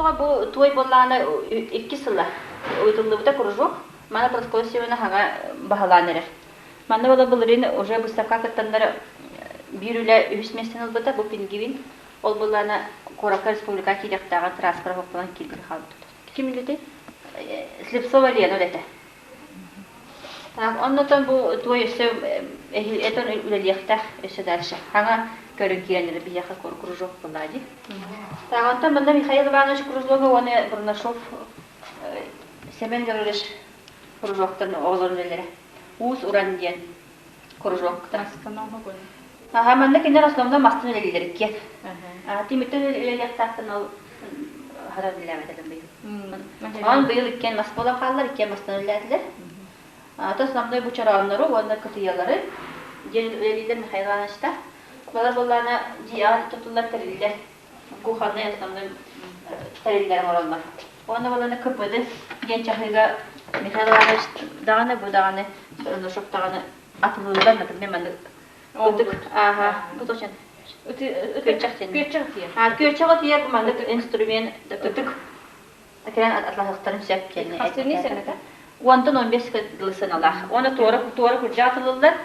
Туоҕа бу туой буоллаҕына икки сыла ыытыллыбыта кружок. Маны Прасковья Семеновна хаҥа баһылаан эрэр. Манна буола былырыын уже выставка кыттаннар биир үлэ үһүс миэстэни ылбыта, бу Пингвин. Ол былаана куоракка республика киириэхтээҕэ транспорт боппулан киирбит хаалбыт. Ким үлэтэ? Слепцова Лена үлэтэ. Так, оннотон бу туой өссө этон үлэлиэхтээх өссө дальше. Хаҥа көрүн киирэн биһиэхэ кружок буолла дии. Так, онтон манна Михаил Иванович кружога уонна Бурнашов Семен Гаврилович кружоктан оҕолорун үлэлэрэ. Уус-уран диэн кружоктар. Аха, манна кинилэр основном мастан үлэлииллэр иккиэн. Тимиртэн үлэлиэхтээхтэн ол хара үлэлээбэтэ быйыл. Онон быйыл иккиэн мас буолан хааллар, иккиэн мастан үлэлээтилэр. Ата основной бу чорооннору уонна кытыйалары диэн үлэлииллэр Михаил Ивановичта. Балар буоллаана дьиэҕэ тутуллар тэриллэр кухонный основной тэриллэр оҥороллор. Уонна буоллаана КПД диэн чаһыыга Михаил Иванович даҕаны бу даҕаны Нушок даҕаны атылыыллар, например, маннык ытык ааха бу точно күөччэх диэн. Күөччэх тиэр. А күөччэх отуйар маннык инструмент ытык кэлэн атлаһыахтарын сөп диэн. Хастыыны сэнэтэ? Уонтан 15 дылы сыаналаах. Уонна туора туора курдьа атылыллар,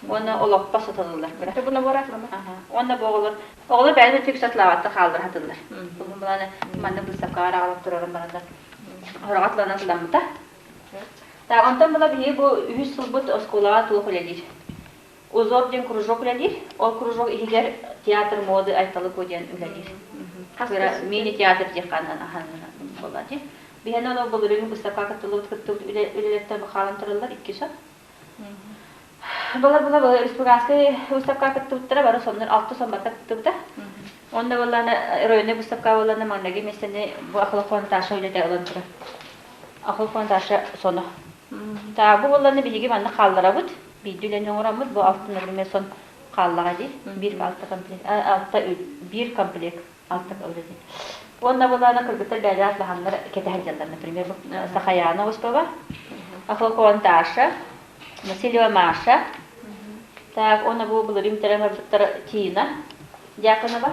уонна олоппо сатылыллар. Бу набор атлама. Уонна бу оҕолор оҕолор бэйэлэрин түк сатылаабатта хааллар хатыллар. Бу буланы манна быыстапкаҕа араҕалап турарын барандар. Хороҕо атланан тыламмыта. Так, онтон була биһиги бу үһүс сылбыт оскуолаҕа туох үлэлиир? Узор диэн кружок үлэлиир. Ол кружок иһигэр театр моды Айталыко диэн үлэлиир. Кыра мини-театр диэххэ буолла дии. Биһиэнэ ол былырыыҥҥы быыстапка кыттыллыбыт кыттыбыт үлэлэртэн хаалан тураллар икки сон. Была-была республиканскай выставка кыттыбыттара бары соннор алта сон барыта кыттыбыта. Онно буоллаана районный выставка буоллаана маҥнайгы миэстэни бу Ахылахон Таша үлэтэ ылан турар. Ахылахон Таша соно. Та бу буоллаана биһиги манна хаалларабыт. Биирдэ үлэни оҥороммут бу алта например сон хааллаҕа дии. Биир алта комплект алта биир комплект алта үлэти. Уонна буоллаана кыргыттар бээлээх баһаннар кэтэһэн дьаллар. Например, Сахаяна Осипова, Ахылахон Таша, Васильева Маша, так, уонна бу былырыын бүтэрэн барбыттар Тина Дьяконова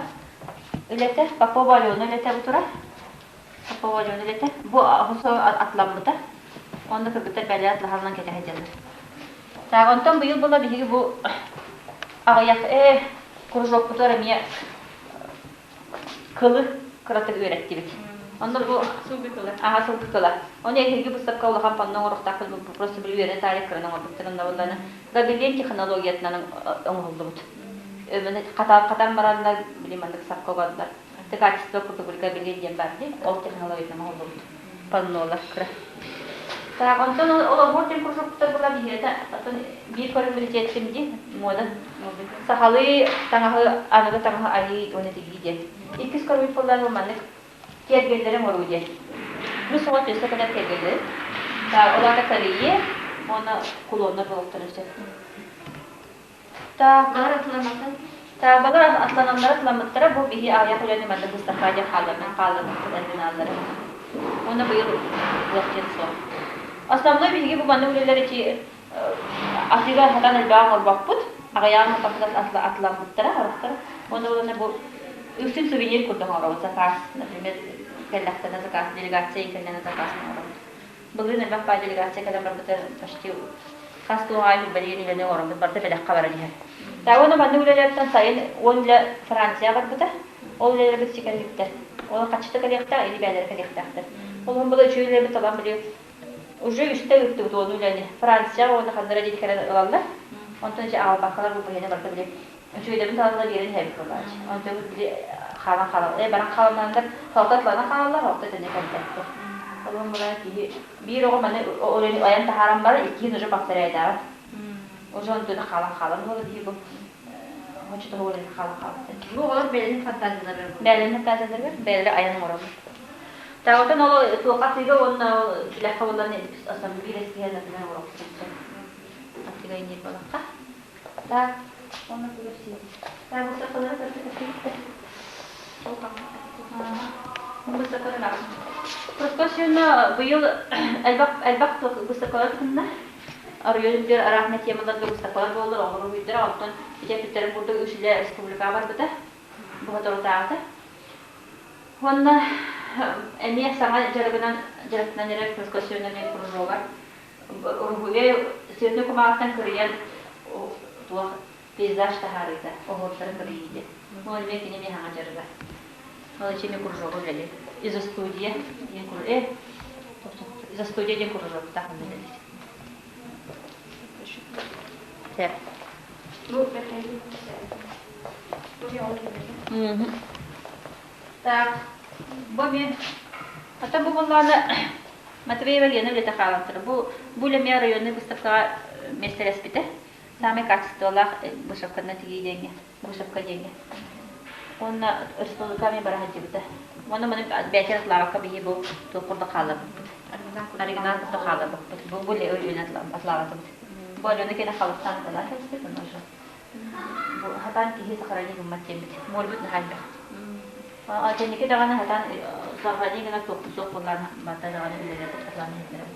үлэтэ, Попова Алена үлэтэ бу турар. Попова Алена үлэтэ. Бу хосо атламмыта. Онно кыргыттар бэлиэ атлаһалынан кэтэһэ дьаллар. Так, онтон быйыл була биһиги бу аҕыйах кружокпутугар эмиэ кылы кыратык үөрэттибит. Онно бу сылгы кыла. Аха сылгы кыла. Оны эһиги быыстапка улахан панно оҥоруохтаахпыт просто били үөрэн таарыйа кыран оҥорбуттар онно буоллаана гобелен технологиятынан оҥоһуллубут. Хатан хатан бараннар били маннык сапка уганнар. Качество курдук гобелен диэн бар дии. Ол технологиятынан оҥоһуллубут паннолар кыра. Так, онтон олоһуор диэн кружоктар була биһиэтэ оттон биир көрүҥмүт дьиэттим дии муода. Сахалыы таҥаһы аныгы таҥаһы айыы уонна тигии диэн. Иккис көрүҥмүт буоллар маннык киэргэллэри оҥоруу диэн. Үс оҕо түөскэ кэлэр киэргэллэри. Так, ол аата колее уонна кулоннар буолуохтарын сөп. Так, Балар атыламматын. Так, балар атлананнара атыламмыттара бу биһи аҕыйах үлэни маннык быыстапка диэн хаалларынан хаалларбыппыт оригиналлары. Уонна быйыл лыах диэн суох. Основной биһиги бу маннык үлэлэр ити атыыга сатаан элбэҕи оҥорбоппут. Аҕыйаҕын оҥорбоппут атыламмыттара орохтор. Уонна уонна бу үксүн сувенир курдук оҥоробут заказ. Например, кэллэхтэринэ заказ, делегация кэллэҕинэ заказ оҥоробут. Былырыын элбэх баай делегация кэлэн барбыта почти хас туох аайы бэлиэн үлэни оҥороммут барыта бэлэххэ баран иһэр. Уонна маннык үлэлэртэн сайын уон үлэ Франция барбыта. Ол үлэлэрбит сикэлликтэр. Ол хаччыта кэлиэхтээх, или бээлэрэ кэлиэхтээхтэр. Ол иһин была үчүгэй үлэлэрбит талан били уже үстэ ыыттыбыт уон үлэни. Франция уонна ханна эрэ диэки кэлэн ылаллар. Онтон ичи аҕалбаккалар бу быһыыны барыта били үчүгэйдэрин талаллар биэрэн иһэбит буолааччы. Онтон били хаалан хаалан, баран хааланнар халта атлана хаалаллар, халта төннө кэлбэттэр. Ол мураа киһи биир оҕо маны айан таһааран баран иккиһин уже повторяйдаабат. Уже онтуна хаалан хаалан буола дии бу хочо тоҕо хаалан хаалбыт. Бу оҕолор бэйэлэрин фантазияларыгар Бэйэлэрин фантазияларыгар бэйэлэрэ айан оҥороллор. Таҕытан ол туохха атыыга уонна ол үлэххэ буолан основной биир эскиһэн например оҥоруохпутун сөп. Атыыга иниир буолахха. Так, уонна тугу Так, быстакалары көрсө Быстакалар Просто быйыл элбэх элбэх быстакалар кытынна. Оройуон үрдүгэр араахна темаларга быстакалар буоллар, оҕолор уһуйдара, оттон ити эппиттэрин курдук үс үлэ республикаҕа барбыта, бу соторутааҕыта. Уонна Эмиэ саҥа дьарыгынан дьарыктанан эрэр профессиональнай кружогар уруһуйа цветной кумааҕыттан кырыйан туох пейзаж таһаарыыта, оһуордары кырыйыы диэн. Ол эмиэ кини эмиэ саҥа дьарыга. Ол ичи эмиэ кружогу үлэлиир. Изостудия диэн изостудия диэн кружоктаах үлэлиир. Сөп. Так, бу мен Ата бу буоллаҕына Матвеева Лена үлэтэ хаалан турар. Бу бу үлэ эмиэ районнай выставкаҕа миэстэлэспитэ. Самый качестволаах вышивканан тигии диэҥҥэ, вышивка диэҥҥэ. Уонна республика эмиэ бара сылдьыбыта. Уонна маны бэйэтин атлаабакка биһи бу туох курдук хаалларбыппыт. Оригинал курдук хаалларбыппыт. Бу бу үлэни атлаабатыбыт. Бу Алена кэлэ халыктаан аталаан кэбиспит, онно уже бу хатаан киһи сохранить гыммат диэммит. Муорбут наһаа элбэх. Кэнники даҕаны хатаан сохранить гына туохпут суох буоллаан барда даҕаны үлэлэр атлаан иһэллэрэ.